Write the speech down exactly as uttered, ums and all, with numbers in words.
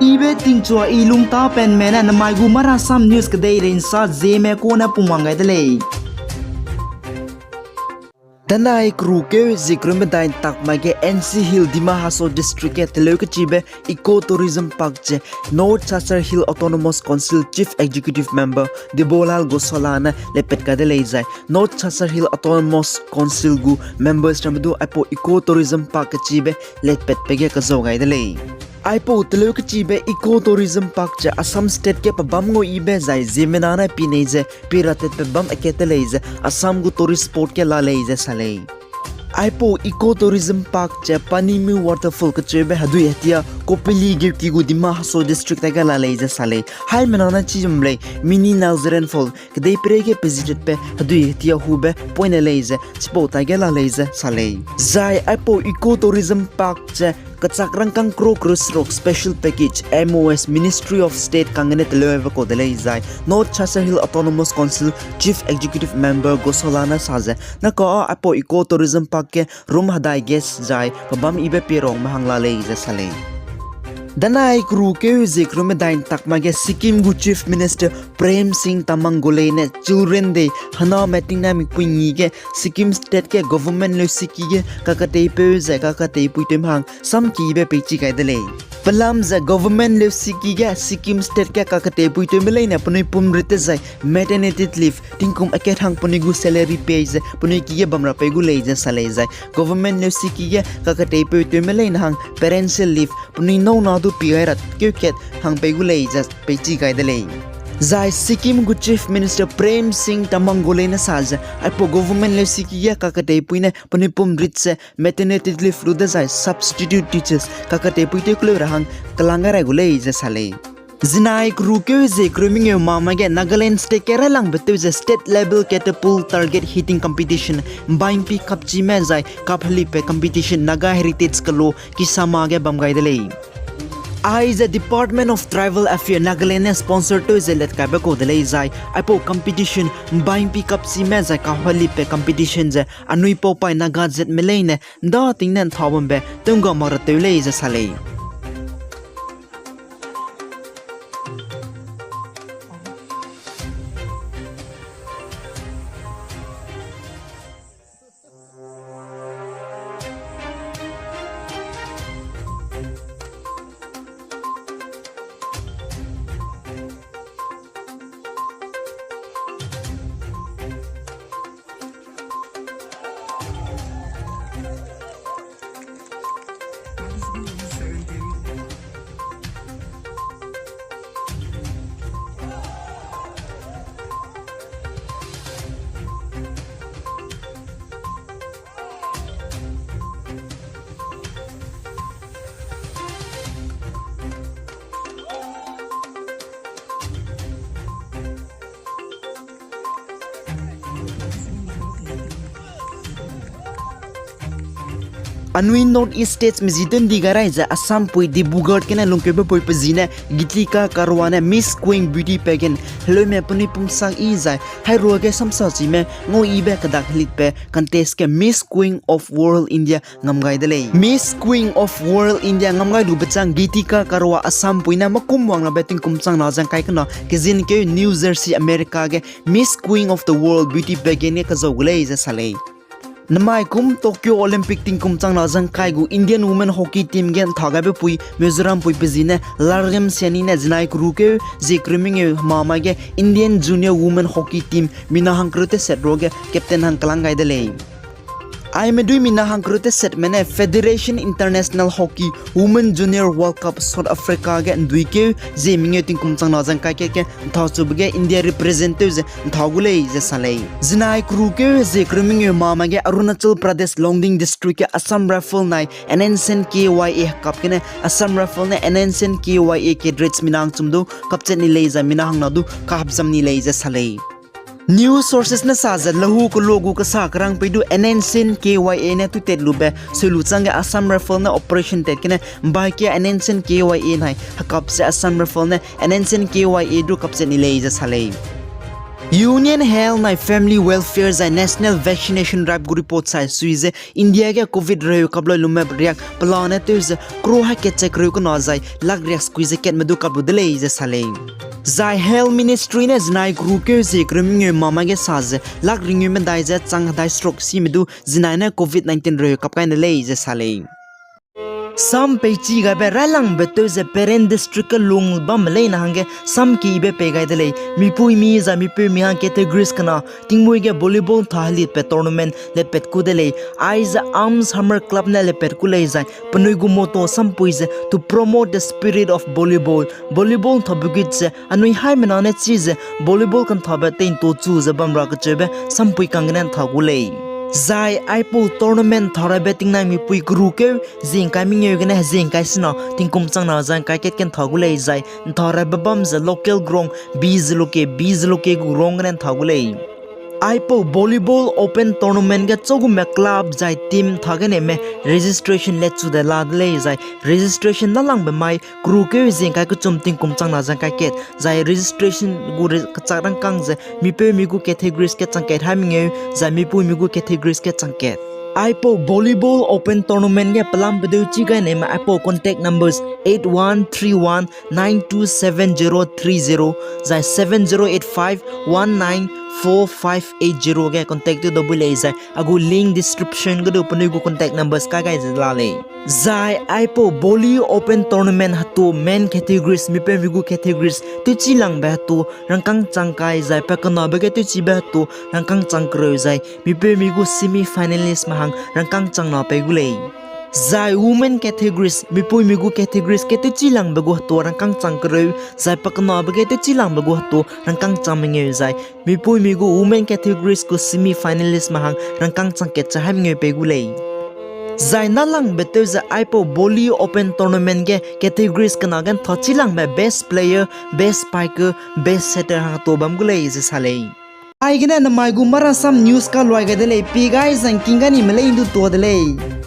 Ibe tingchua i lungtapenme ne namai gu Marasam News kedeirei nsa Zeme kune pungwang gai de lei. Danai kerukeu ziekreu medai ntak mai ge N C Hills Dima Hasao District ge teleu kechibe Eco Tourism Park ze North Chachar Hill Autonomous Council Chief Executive Member Debolal Gosala ne lepat kai de lei zai North Chachar Hill Autonomous Council gu members ramme du aipau Eco Tourism Park kechibe lepatbe ge kazau gai de lei. Aipau teleu kechibe Eco Tourism Park ze Assam State ge pebâm ngau yibe zai ziemmena ne pinei ze piratetbe bâm akat te lei ze Assam gu tourist spot ge la lei ze sa lei. Aipau Eco Tourism Park ze Panimu Waterfall kecheube hedui hetia Kopili geuki gu Dima Hasao District dage la lei ze sa lei. Haimena ne chi zum lei Mini Nazareth Fall kedeiperei ge pe zitetbe hedui hetia hube poine lei ze chipau taige la lei ze sa lei. Zai aipau Eco Tourism Park ze kachak rangkâng kro kro seruk Special Package, M O S, Ministry of State kangene teleu aibe kau de lei zai North Chachar Hill Autonomous Council Chief Executive Member Gosala ne sa ze, naka a aipau Eco Tourism Park ge room hedai guest zai pebâm yibe pie rangme hang la lei ze sa lei. Danai kerukeu ziekreu medai ntak mai ge Sikkim gu Chief Minister Prem Singh Tamang Golei ne Children Day hename tingnai mikpui ngi ge Sikkim State ge government leusiki ge kakateipeu zai kakateipui tewme hang samkibe peichi gai de lei. Pelam ze government leusiki ge Sikkim State ge kakateipui tewme leine penui pum rit te zai maternity leave tingkum akat hang penui gu salary pay ze penui ki ge bam ra pei gu lei ze sa lei zai government leusiki ge kakateipeu tewme leine hang parental leave penui nâu na du pi gai ra keu kat hang pei gu lei ze peichi gai de lei. Zai Sikkim gu Chief Minister Prem Singh Tamang Golei ne sa ze aipau government leusiki ge kakateipui ne penui pum rit ze maternity leave lu dezai substitute teachers kakateipui tew keleu ra hang kelang gai rai gu lei ze sa lei. Zinai kerukeu ziekreu mengeu mama ge Nagaland State ge railangbe tew ze State Level Catapult Target Hitting Competition mbaingpi kapchime zai kaphelipe competition Naga Heritage Kalo Kisama ge bam gai de lei. Aize Department of Tribal Affairs Nagaland ne sponsor tew ze letkaibe kau de lei zai aipau competition mbaingpi kapchime zai kaphelipe competition ze anui paupai Naga zatme leine nda tingne nthau bambe tewnggam mak ra tew lei ze sa lei. Anui North East States me zi tendi gai rai ze Assam pui Dibrugarh gene lungkeube pui pe zi ne Gitika Karwa ne Miss Queen Beauty Pageant heleume penui pum sak yi zai hairuage samsa chime ngau yibe kedak helitbe contest ge Miss Queen of World India ngam gai de lei. Miss Queen of World India ngam gai lube chang Gitika Karwa Assam pui ne makum wang rabe tingkum chang na zang kai kena kezin keu New Jersey, America ge Miss Queen of the World Beauty Pageant ge kazau gu lei ze sa lei. Namai kum Tokyo Olympic tingkum chang na zang kai gu Indian Women Hockey Team ge ntha gaibe pui Mizoram pui pe zi ne Largam Siani ne zinai kerukeu zie kerumengeu hemamai ge Indian Junior Women Hockey Team mina hangkereu teset ruage captain hang kelang gai de lei. Aime dui mina hangkereu tesetme ne Federation International Hockey Women Junior World Cup South Africa ge nduikeu zie mengeu tingkum chang na zang kai kat ge nthachube ge India represent tew ze ntha gu lei ze sa lei. Zinai kerukeu zie kerumengeu hemamai ge Arunachal Pradesh Longding District ge Assam Rifle nai N S N K Y A hekap gene Assam Rifle ne N S N K Y A cadets mina hangchum du kapchat ni lei zai mina hangna du kahapzam ni lei ze sa lei. News sources ne sa ze lahu kelo gu kasa kerang pei du N S N K Y A ne tutet lube selu changge Assam Rifle ne operation tat gene mbai ke N S N K Y A nai hekap ze Assam Rifle ne N S N K Y A du kapchat ni lei ze sa lei. Union Health nai Family Welfare zai National Vaccination Drive gu report sai sui ze India ge Covid reu kaploi lume riak pelane tew ze crore hai kechek reu kena zai lakh riak sekui ze katme du kap lu de lei ze sa lei. Zai Health Ministry ne zinai kuru keu ze kereu mengeu mama ge sa ze lakh ringeu medai ze chang hedai stroke sime du zinai ne Covid nineteen reu kap kai ne lei ze sa lei. Sam peichi gaibe railangbe tew ze Peren District ge lung bamme leine hangge sam kibe pei gai de lei. Mipuimi zai mipeumi hang categories kena tingmuî ge volleyball ntha helitbe tournament lepat ku de lei. Aize Arms Hammer Club ne lepat ku lei zai penui gu motto sampui ze to promote the spirit of volleyball. Volleyball nthabe gut ze anui haimena ne chi ze volleyball kanthabe teinto chu ze bam ra kecheube sampui kanggene ntha gu lei. Zai aipau tournament ntha raibe tingnai mipui kuru keu zingkai mengeu gene hezingkai sena tingkum changna zangkai kat ke ntha gu lei zai ntha raibe bam ze local ground bi ze loke, bi ze loke gu ground gene ntha gu lei. Aipau volleyball open tournament ge chagume club zai team ntha gene me registration let chu de la de lei zai registration nalangbe mai kuru keu zingkai kechum tingkum changna zangkai kat zai registration gu re-, kechak rangkang ze mipeumi gu categories ke changkat hai mengeu zai mipuimi gu categories ke changkat. Aipau volleyball open tournament ge pelam pedeu chi gaineme aipau contact numbers eight one three one nine two seven zero three zero zai seven zero eight five one nine four five eight zero ge contact tew da bui lei zai a gu link description ge du penui gu contact numbers kai gai ze la lei. Zai aipau volley open tournament hetu main categories, mipeumi gu categories tewchi langbe hetu rangkang chang kai zai pa kenabe ge tewchibe hetu rangkang chang kereu zai mipeumi gu semi finalist me hang rangkang changna pei gu lei. Zai women categories, mipuimi gu categories ge tewchi langbe gu hetu rangkang chang kereu zai pa kenabe ge tewchi langbe gu hetu rangkang chang mengeu zai mipuimi gu women categories gu semi finalist me hang rangkang chang kat ze hai mengeu pei gu lei. Zai nalangbe tew ze aipau volley open tournament ge categories kena ge ntha chi langbe best player, best spiker, best setter hang tuâ bam gu lei ze sa lei. Aigene namai gu Marasam News kaluai gai de lei, pi gai zangking ga nime lei ndu tuâ de lei.